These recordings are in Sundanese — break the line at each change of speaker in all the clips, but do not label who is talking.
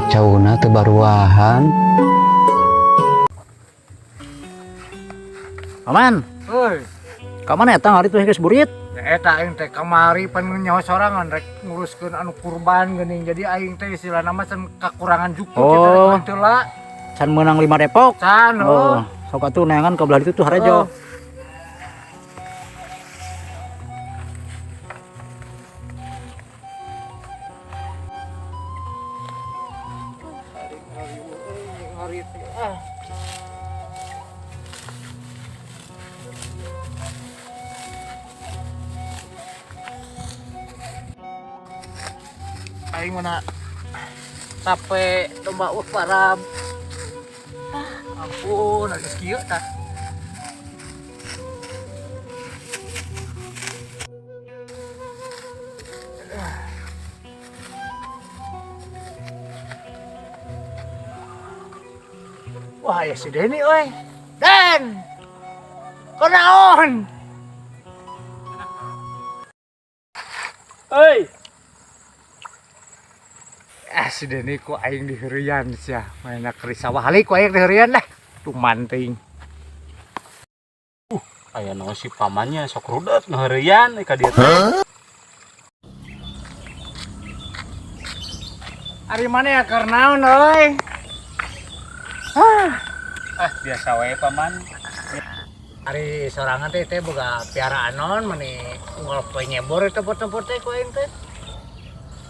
Budak cauna teu baruahan.
Paman,
Heuy,
ka mana eta ngarit teh geus burit?
Eta aing teh kamari pan nyaho sorangan rek nguruskeun anu kurban geuning, jadi aing teh istilahna mah can kakurangan jukut.
Oh.
Kita rek heula.
Can meunang 5 Depok.
Can.
Oh, sok atuh neangan ka belah ditu tuh harejo.
Oh. Ah. Aing mana tape domba uh parab. Ah, ampun, geus kieu tah. Wah, ya si Denny euy. Den. Kunaon?
Hei,
Ah, si Denny ku aing diheureuyan sia. Mana keur sawah halik ku aing diheureuyan dah. Tuman teuing.
Aya naon si pamannya sok rudet ngaheureuyan ka dieu teh.
Ari mana ya keur naon euy? Ah,
Ah, biasa wae, paman.
Ari sorangan teh teh boga piaraan naon meni unggal poe nyebor itu tempur teh ku aing teh.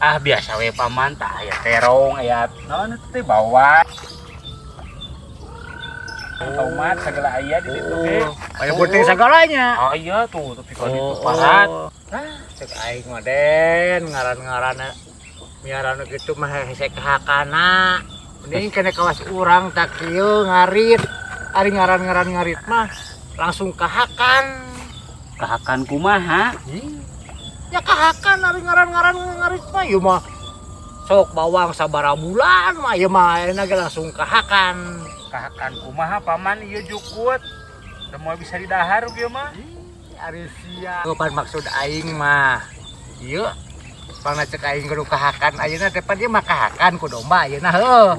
Ah, biasa wae, paman, tah aya terong, aya naon itu teh bawang. Tomat segala aya di ditu ge.
Aya penting segalanya.
Ah iya tuh, tapi kalau itu parat.
Ah, cek aing mah Den, ngaran-ngaran miara nu kitu mah hese kahakana. Mending kene kawas urang tak kieu ngarit. Ari ngaran-ngaran ngarit mah langsung kahakan.
Kahakan kumaha?
Ih, ya kahakan ari ngaran-ngaran ngarit mah ieu mah sok bawang sabara bulan mah ieu mah ayeuna ge langsung kahakan.
Kahakan kumaha, paman, ieu jukut. Semua bisa didahar ieu mah.
Ih, ari sia. Pan maksud aing mah ieu pangna cek aing kudu kahakan ayeuna teh pan ieu mah kahakan ku domba ayeuna heuh.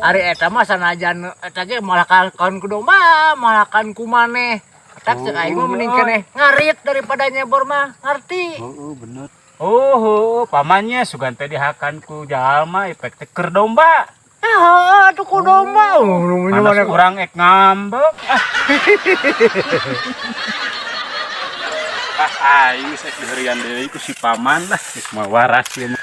Ari eta mah sanajan eta ge malah kahakan ku domba, malakan ku maneh. Tak cek aing mah mending keneh ngarit daripada nyebor mah, ngerti?
Heeh, bener. Oh, oh, pamannya sugan teh dihakan ku jalma efek teh keur domba.
Ah, atuh ku domba. Oh, nu
Mana
mana
urang ek ngambek. Ah, ah aing geus ek diheureuyan deui ku si paman lah, geus mah waras ieu mah.